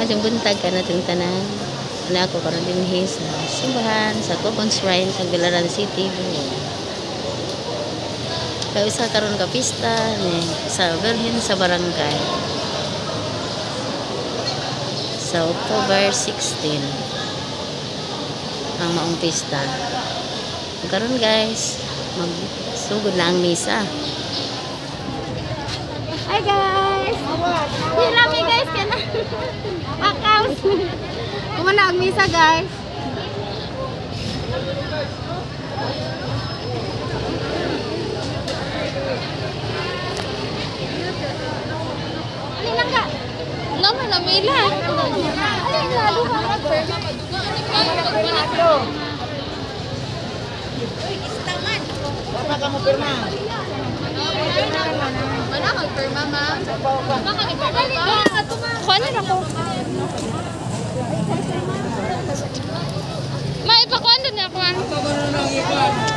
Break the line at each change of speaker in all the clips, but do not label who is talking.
Maayong buntag kanatong tanan. Ana ako karon dinhi sa simbahan sa Cogon Shrine sa Tagbilaran City, Bohol. Kay usa karon ka pista ni sa Birhen sa Barangay sa October 16 ang maong pista. Ug karon, guys, magsugod na ang misa. Hi, guys! Hirami, guys, kana. Akaws. Kumana ang misa, guys. Alin lang ka?
Naman na mila.
Alin lang duha?
Wala ka mo pirma.
Mana kag perma, ma'am? Baka ni perma pa. Kuan na ko. Ma, ipakuan na ako, ma'am.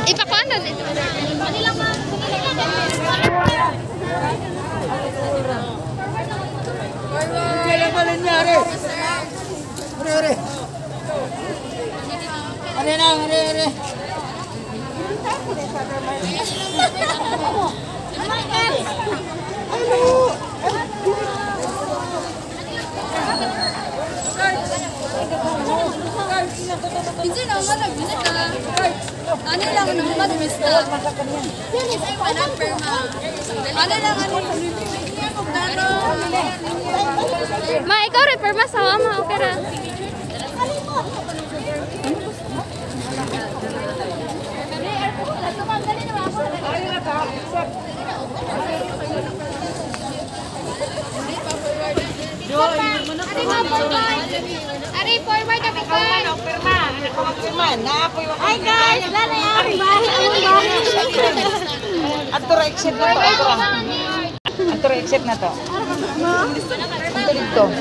Ipakuan na nito.
Kailan ba nangyari? Ore, ore. Ano na, ore, ore.
Hindi na man nagbinit na. Ano lang naman mista. Wala perma. Ano lang ano. Ma, ikaw rin perma sa mama, okay ra. Ari, forward ka pa.
Hi guys, lalay ang bahay, ang bahay.
Ato ra exit na to. Ato ra exit na to. Ato dito.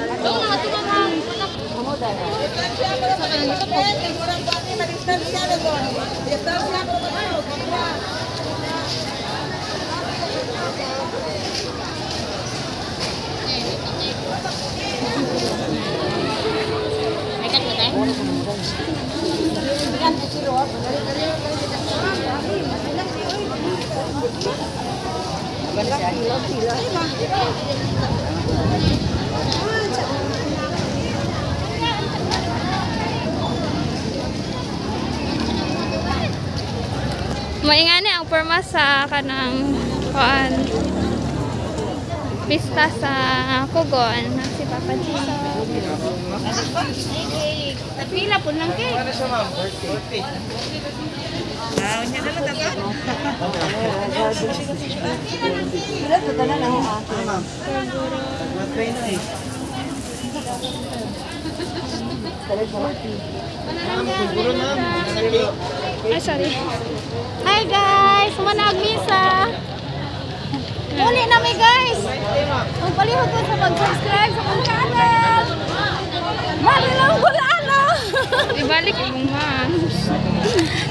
Maingani ang porma sa kanang kuan pista sa Cogon si Papa Jesus.
Pila po lang kay.
Ay, sorry.
Hi guys, mana ang misa. Muli na mi, guys. Magpalihog ko sa pag-subscribe sa akong channel. Mali lang wala ano.
Ibalik mo, ma.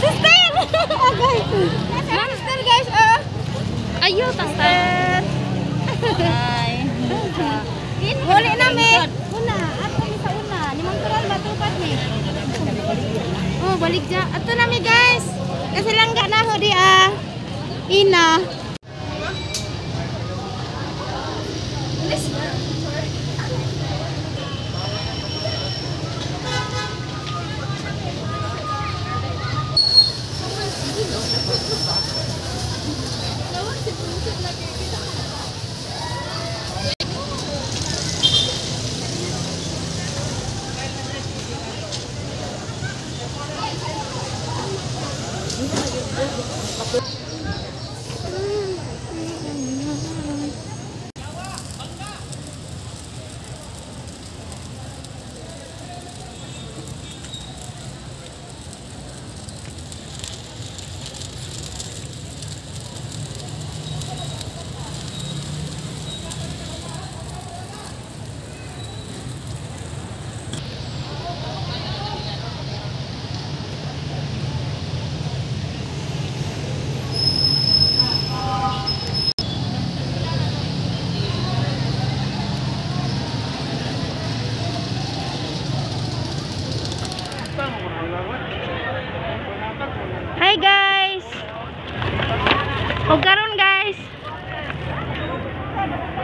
Sister! Okay. Sister, guys, ah.
Ayaw, tangta.
Hi. Muli na mi. Una, ato mi sa una. Ni Ma'am Tural matupad ni. Oh, balik ja. Ato na mi, guys. Kasi langga na ho di ah. Ina.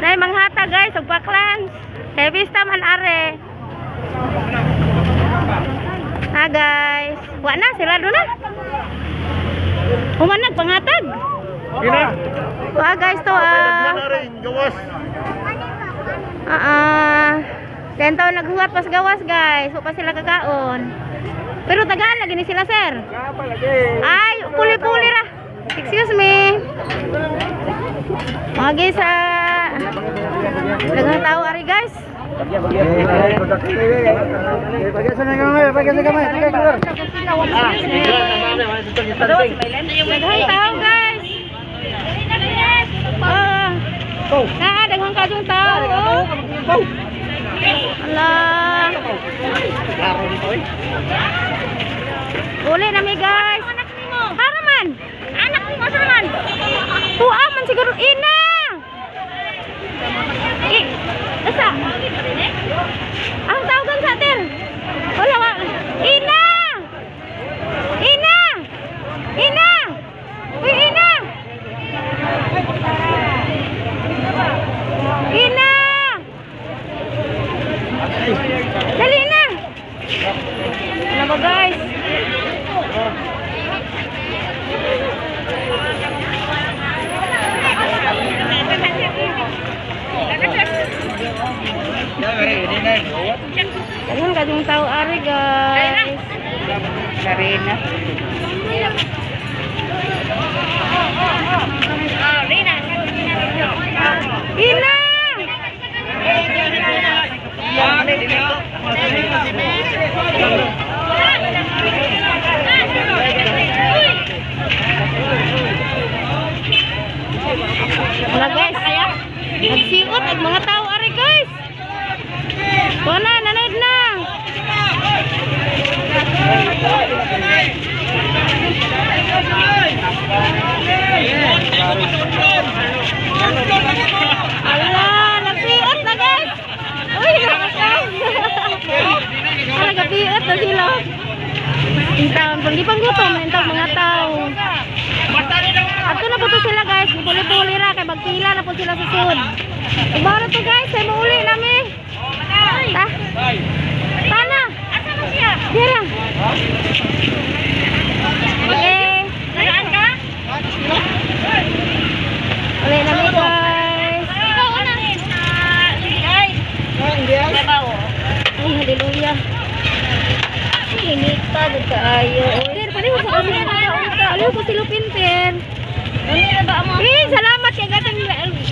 Nay manghata guys, ug paklans. Kay pista man are. Ha guys, wa na sila do na. Human nagpangatag.
Gina.
Wa guys to ah.
Gawas.
Tentaw naghuwat pas gawas guys, wa pa sila kakaon. Pero tagaan lagi ni sila sir. Ay, puli-puli ra. Excuse me. Magi sa daghang tao ari guys. Daghang tao guys. Oh. Naa daghang kajong tao. Oh. Ala. Uli na mi guys. Hara man. Anak nimo asa man? Tuwa man siguro ina. Asa? Ang tawagan sa atin. Wala wa. Ina. Ina. Ina. Uy, ina. Ina. Dali na. Ano ba guys? Daghan kayong tao ari guys.
Karina.
Ina! Wala guys. Nagsiot ang mga tao ari guys. Wala, nanood na. Ala, nagsiot na guys. Uy, guys. Ala, nagsiot na sila. Intaon, pag di pang gutom, intaon mga tao. Ato na po to sila guys, puli-puli ra kay magpila na po sila sa sud. Ibaro to guys, kay muuli nami. Ta. Tana.
Asa man siya?
Dira. Okay.
Tagaan ka?
Uli nami guys.
Ikaw una. Ay.
Ay, hallelujah. Inita gud kaayo. Ter, pareho sa kami. Pareho ko sila pinter. Eh, salamat kay gatang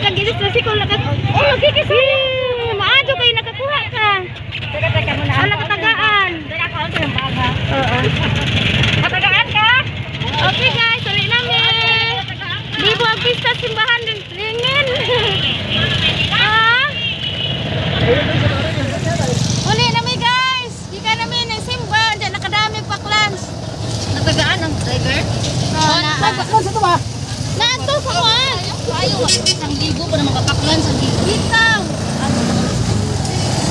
kagilis na si ko naka. Oh, nagkikisaya. Maadyo kay nakakuha ka.
Teka, teka muna.
Ala katagaan.
Teka, ako ang baga.
Oo.
Katagaan ka?
Okay guys, uli namin. Libo ang pista simbahan ringin. Ah. Uli nami guys. Di ka namin nagsimba, diyan nakadami paklans.
Natagaan ang driver?
Oh, na. Naadto sa kuan.
Ayaw, isang libo pa na makapaklan sa libo.
Bitaw.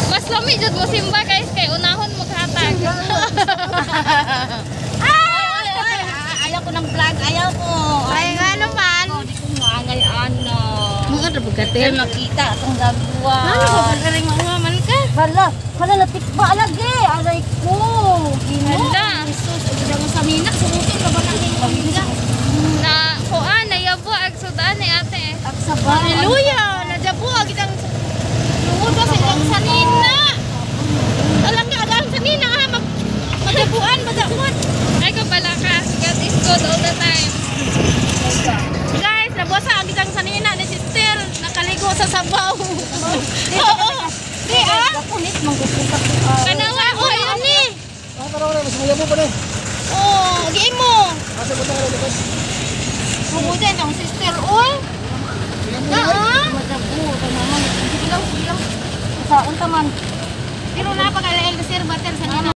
Mas lami jud mo simba guys kay unahon maghatag.
Ah!
Ayaw ko ng vlog, ayaw ko.
Ay, nga naman.
Di ko maangay ano.
Mga rabugate.
Kaya makita atong gagawa.
Ano ba pag mga man ka?
Hala, hala natikba lagi. Aray ko. Ginoo.
Hala.
Jesus, ug mo sa mina sumutin ka ba na ning pamilya?
Na kuan nayabo ag sudan ni ate.
At sa ba?
Hallelujah! Nadyabu ang kitang lungod ba sa ilang sanina. Alam ka, agang sanina ha. Magyabuan, magyabuan.
Ay kabala ka. God is good all the time.
Guys, nabuasa ang kitang sanina ni sister. Nakaligo sa sabaw. Oo. Di ah.
Kapunit manggupukat ko.
Kanawa
Oh, ayun ni. Oh, giin mo. Tungod ang sister, oy. Na ah.
Madabu, tanaman. Sige lang, sige lang. Sa unta man.
Pero na pag alail sir bater sanina.